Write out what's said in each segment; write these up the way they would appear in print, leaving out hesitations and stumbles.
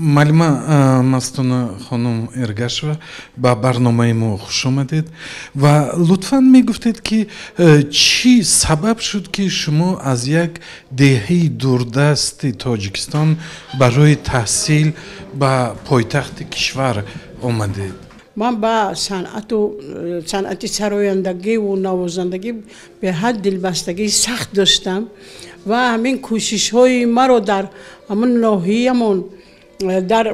Муаллима Мастона хонум Эргашева, ба барномаи мо хуш омадед ва лутфан мегуфтед, ки чӣ сабаб шуд, ки шумо аз як деҳаи дурдасти Тоҷикистон барои таҳсил ба пойтахти кишвар омадед? Ман ба санъату санъати сарояндагиву навозандагӣ беҳад дилбастагии сахт доштам ва ҳамин кӯшишҳои маро дар ҳамон ноҳиямон, дар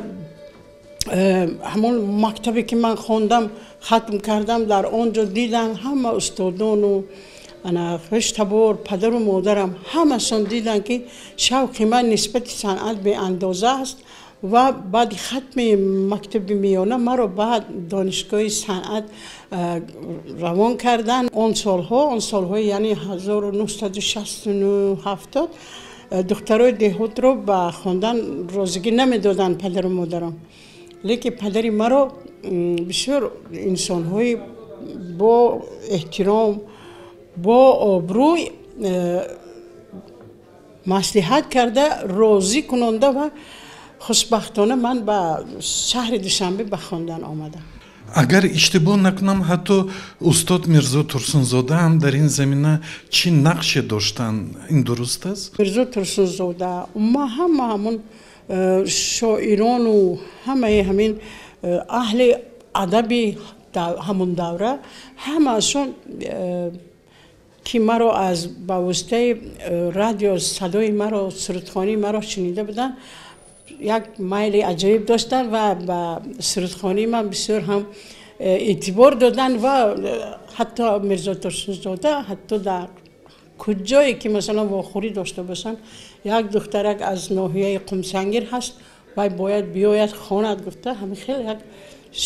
ҳамон мактабе, ки ман хондам, хатм кардам, дар он ҷо дидан ҳама устодону ана хештабор, падару модарам, ҳамашон дидан, ки шавқи ман нисбати санъат беандоза аст. Ва баъди хатми мактаби миёна маро ба донишгоҳи санъат равон карданд. Он солҳо, он солҳои, яъне 1969, 70, духтарои деҳотро ба хондан розигӣ намедоданд падару модарам. Лекин падари маро бисёр инсонҳои бо эҳтиром, бо обрӯй маслиҳат карда, розӣ кунонда ва хушбахтона ман ба шаҳри Душанбе ба хондан омадам. Агар иштибоҳ накунам, ҳатто устод Мирзо Турсунзода ҳам дар ин замина чӣ нақше доштанд, ин дуруст аст? Мирзо Турсунзода, ма ҳама ҳамон шоирону ҳамаи ҳамин аҳли адаби ҳамон давра, ҳамаашон, ки маро аз ба воситаи радио садои маро, сурудхонии маро шунида буданд, як майли аҷоиб доштанд ва ба сурудхонии ман бисёр ҳам эътибор доданд. Ва ҳатто Мирзо Турсунзода ҳатто дар куҷое ки, масалан, вохӯрӣ дошта бошанд, як духтарак аз ноҳияи Қумсангир ҳаст, вай бояд биёяд, хонад, гуфта, ҳамин хел як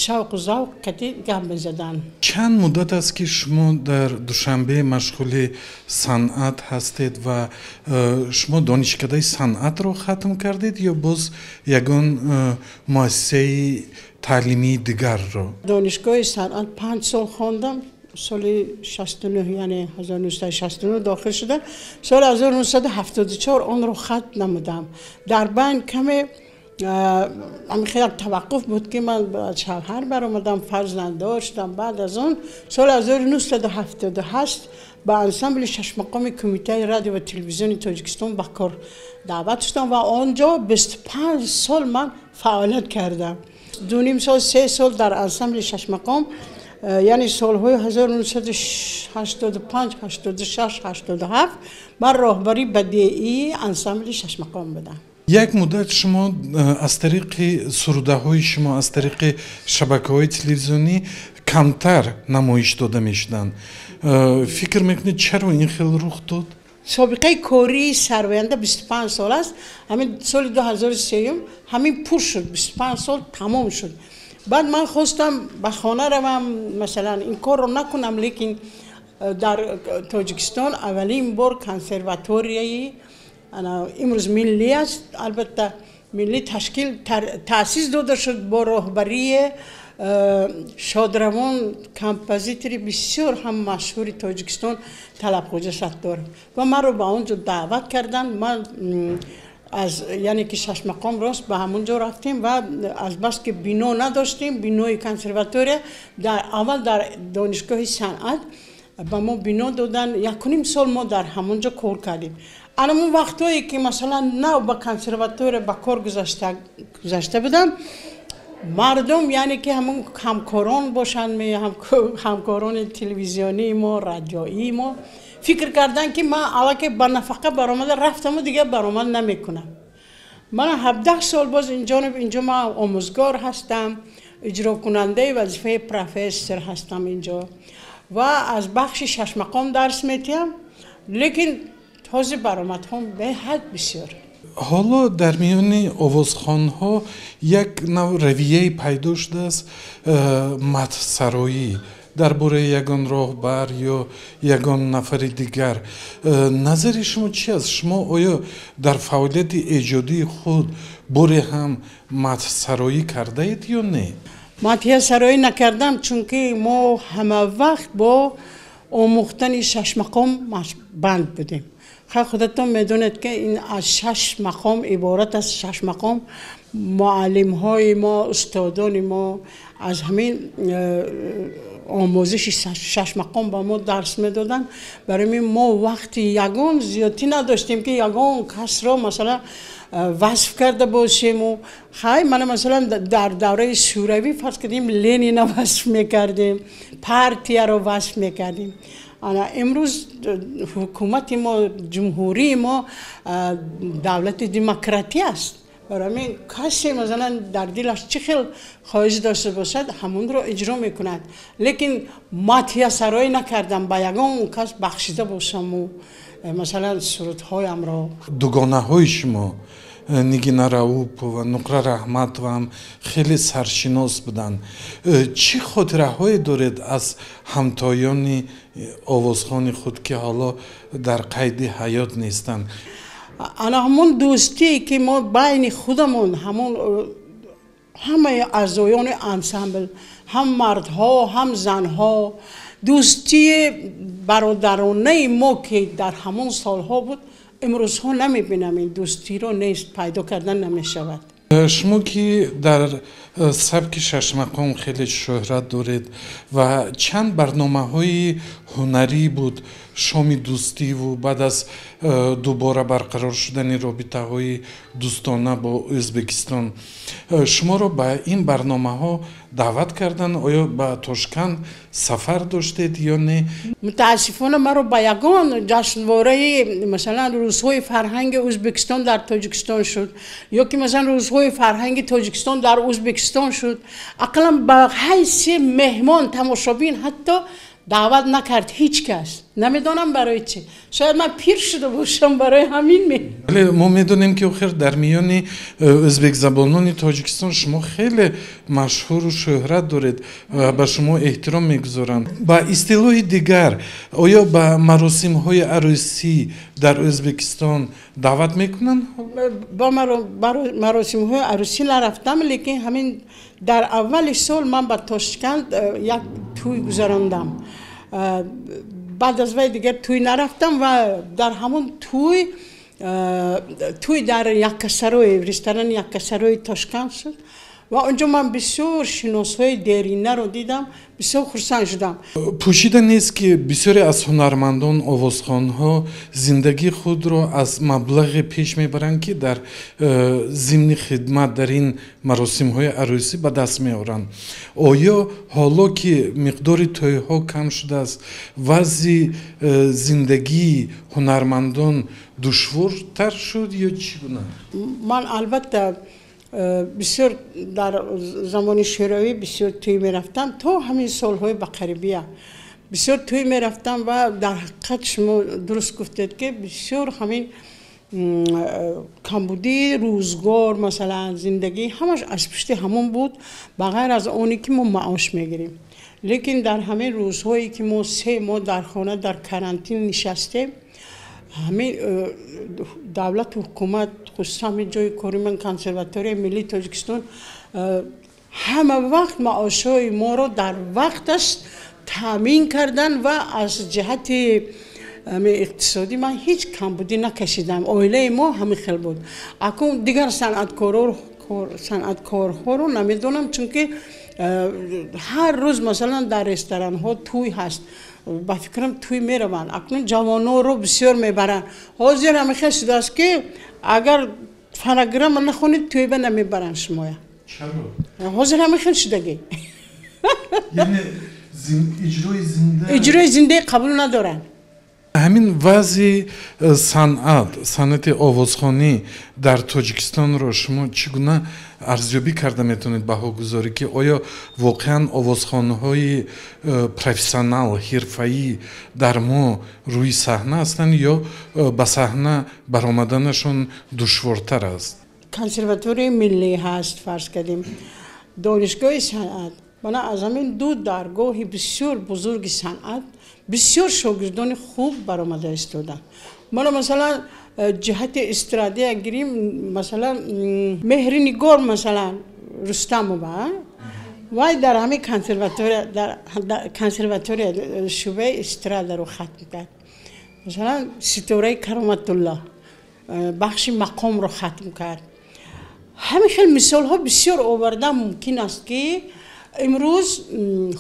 шавқу завқ кати гап мезаданд. Чанд муддат аст, ки шумо дар Душанбе машғули санъат ҳастед ва шумо донишкадаи санъатро хатм кардед ё боз ягон муассисаи таълимии дигарро? Донишгоҳи санъат 5 сол хондам. Соли 69, яъне 1969 дохил шудам, соли 1974 онро хатм намудам. Дар байн каме хеле таваққуф буд, ки ман ба шавҳар баромадам, фарзанддор шудам. Баъд аз он соли 1978 ба ансамбли шашмақоми Кумитаи радио ва телевизиони Тоҷикистон ба кор даъват шудам ва он ҷо 25 сол ман фаъолият кардам. 2,5 сол, 3 сол дар ансамбли шашмақом, яъне солҳои 1985, 86, 87 ман роҳбари бадеии ансамбли шашмақом будам. Як муддат шумо аз тариқи сурудаҳои шумо аз тариқи шабакаҳои телевизионӣ камтар намоиш дода мешуданд. Фикр мекунед, чаро ин хел рух дод? Собиқаи кории сарвоянда 25 сол аст. Ҳамин соли 2003 ҳамин пур шуд, 25 сол тамом шуд. Баъд ман хостам ба хона равам, масалан, ин корро накунам, лекин дар Тоҷикистон аввалин бор консерваторияи имрӯз миллӣ аст, албатта миллӣ, ташкил, таъсис дода шуд бо роҳбарии шодравон, композитори бисёр ҳам машҳури Тоҷикистон Талабхоҷа Сатторов ва маро ба он ҷо даъват карданд. Ман аз, яъне ки шашмақом рост ба ҳамон ҷо рафтем ва азбаски бино надоштем, бинои консерватория, дар аввал дар донишгоҳи санъат ба мо бино доданд. 1,5 сол мо дар ҳамон ҷо кор кардем. Анамон вақтҳое ки, масалан, нав ба консерватория ба кор гузашта будам, мардум, яъне ки ҳамон ҳамкорон бошанд, ҳамкорони телевизионии мо, радиоии мо, фикр карданд, ки ман аллакай ба нафақа баромада рафтаму дигар баромад намекунам. Ман 17 сол боз инҷониб инҷо ман омӯзгор ҳастам, иҷрокунандаи вазифаи профессор ҳастам инҷо ва аз бахши шашмақом дарс метиҳам, лекин ҳозир баромадҳом беҳад бисёр. Ҳоло дар миёни овозхонҳо як нав равияе пайдо шудааст, мадҳсароӣ дар бораи ягон роҳбар ё ягон нафари дигар. Назари шумо чи аст? Шумо оё дар фаъолияти эҷодии худ боре ҳам мадҳсароӣ кардаед ё не? Мадҳиясароӣ накардам, чунки мо ҳама вақт бо омӯхтани шашмақом банд будем. Хай, худатон медонед, ки ин аз шаш мақом иборат аст. Шаш мақом муаллимҳои мо, устодони мо аз ҳамин омӯзиши шаш мақом ба мо дарс медоданд. Барои мо вақти ягон зиёдтӣ надоштем, ки ягон касро, масалан, васф карда бошему. Хай, мана, масалан, дар давраи Шӯравӣ, фарз кардем, Ленина васф мекардем, партияро васф мекардем. Ана имрӯз ҳукумати мо, ҷумҳурии мо давлати демократӣ аст. Барои ҳамин касе, масалан, дар дилаш чӣ хел хоҳиш дошта бошад, ҳамонро иҷро мекунад. Лекин мадҳиясароӣ накардам, ба ягон кас бахшида бошаму, масалан, сурудҳоямро. Дугонаҳои шумо Нигина Раупова, Нуқра Раҳматова ҳам хеле саршинос буданд. Чӣ хотираҳое доред аз ҳамтоёни овозхони худ, ки ҳоло дар қайди ҳаёт нестанд? Ана ҳамон дӯстие, ки мо байни худамон, ҳамон ҳамаи аъзоёни ансамбл, ҳам мардҳо, ҳам занҳо, дӯстии бародаронаи мо, ки дар ҳамон солҳо буд, имрӯзҳо намебинам. Ин дӯстиро нест, пайдо кардан намешавад. Шумо ки дар сабки шашмақом хеле шӯҳрат доред ва чанд барномаҳои ҳунарӣ буд, шоми дӯстиву баъд аз дубора барқарор шудани робитаҳои дӯстона бо Ӯзбекистон шуморо ба ин барномаҳо даъват карданд. Оё ба Тошканд сафар доштед ё не? Мутаассифона, маро ба ягон ҷашнвораи, масалан, Рӯзҳои фарҳанги Ӯзбекистон дар Тоҷикистон шуд ё ки, масалан, Рӯзҳои фарҳанги Тоҷикистон дар Ӯзбекистон шуд, ақаллан ба ҳайси меҳмон, тамошобин ҳатто даъват накард ҳеҷ кас. Намедонам барои чӣ. Шояд ман пир шуда бошам, барои ҳамин ме. Вале мо медонем, ки охир дар миёни ӯзбекзабонони Тоҷикистон шумо хеле машҳуру шӯҳрат доред ва ба шумо эҳтиром мегузоранд. Ба истилоҳи дигар, оё ба маросимҳои арӯсӣ дар Ӯзбекистон даъват мекунанд? Ба маросимҳои арӯсӣ нарафтам, лекин ҳамин дар аввали сол ман ба Тошканд як тӯй гузарондам. Баъд аз вай дигар тӯй нарафтам. Ва дар ҳамон тӯй дар Яккасарои, ресторани Яккасарои Тошканд шуд ва онҷо ман бисёр шиносҳои деринаро дидам, бисёр хурсанд шудам. Пӯшида нест, ки бисёре аз ҳунармандон, овозхонҳо зиндагии худро аз маблағе пеш мебаранд, ки дар зимни хидмат дар ин маросимҳои арӯсӣ ба даст меоранд. Оё ҳоло ки миқдори тӯйҳо кам шудааст, вазъи зиндагии ҳунармандон душвортар шуд ё чӣ гуна? Ман албатта бисёр дар замони Шӯравӣ бисёр тӯй мерафтам, то ҳамин солҳои ба қарибия бисёр тӯй мерафтам. Ва дар ҳақиқат шумо дуруст гуфтед, ки бисёр ҳамин камбудии рӯзгор, масалан, зиндагӣ ҳамаш аз пушти ҳамон буд, ба ғайр аз оне ки мо маош мегирем. Лекин дар ҳамин рӯзҳое, ки мо 3 моҳ дар хона дар карантин нишастем, ҳамин давлату ҳукумат, хусусан ҳамин ҷои кори ман, Консерваторияи миллии Тоҷикистон, ҳама вақт маошҳои моро дар вақташ таъмин кардан ва аз ҷиҳати иқтисодӣ ман ҳеҷ камбудӣ накашидам. Оилаи мо ҳамин хел буд. Акун дигар санъаткорҳоро намедонам, чунки ҳар рӯз, масалан, дар ресторанҳо тӯй ҳаст, ба фикрам, тӯй мераванд. Акнун ҷавононро бисёр мебаранд. Ҳозир ҳамин хел шудааст, ки агар фонограмма нахонед, тӯйба намебаранд шумоя. Ҳозир ҳамин хел шудагӣ. Иҷрои зиндаи қабул надоранд. Ҳамин вазъи санъати овозхонӣ дар Тоҷикистонро шумо чӣ гуна арзёбӣ карда метавонед, баҳогузорӣ, ки оё воқеан овозхонҳои профессионал, ҳирфаӣ дар мо рӯи саҳна ҳастанд ё ба саҳна баромаданашон душвортар аст? Консерваторияи миллӣ ҳаст, фарз кардем, Донишгоҳи санъат. Мана аз ҳамин ду даргоҳи бисёр бузурги санъат бисёр шогирдони хуб баромада истоданд. Мана, масалан, ҷиҳати эстрадия гирим, масалан, Меҳринигор, масалан, Рустамова, вай дар ҳамин консерватория, дар консерватория шӯъбаи эстрадаро хатм кард. Масалан, Ситораи Кароматулло бахши мақомро хатм кард. Ҳамин хел мисолҳо бисёр овардан мумкин аст, ки имрӯз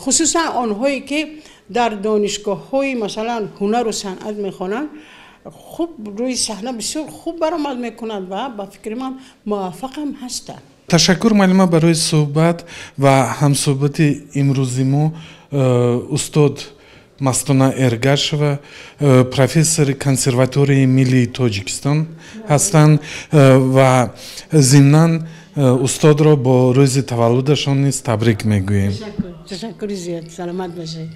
хусусан онҳое, ки дар донишгоҳҳои, масалан, ҳунару санъат мехонанд, хуб рӯи саҳна бисёр хуб баромад мекунанд ва ба фикри ман муваффақам ҳастанд. Ташаккур, муаллима, барои суҳбат. Ва ҳамсуҳбати имрӯзи мо устод Мастона Эргашева, профессори Консерваторияи миллии Тоҷикистон ҳастанд. Ва зимнан устодро бо рӯзи таваллудашон низ табрик мегӯем. Ташаккури зиёд, саломат бошед.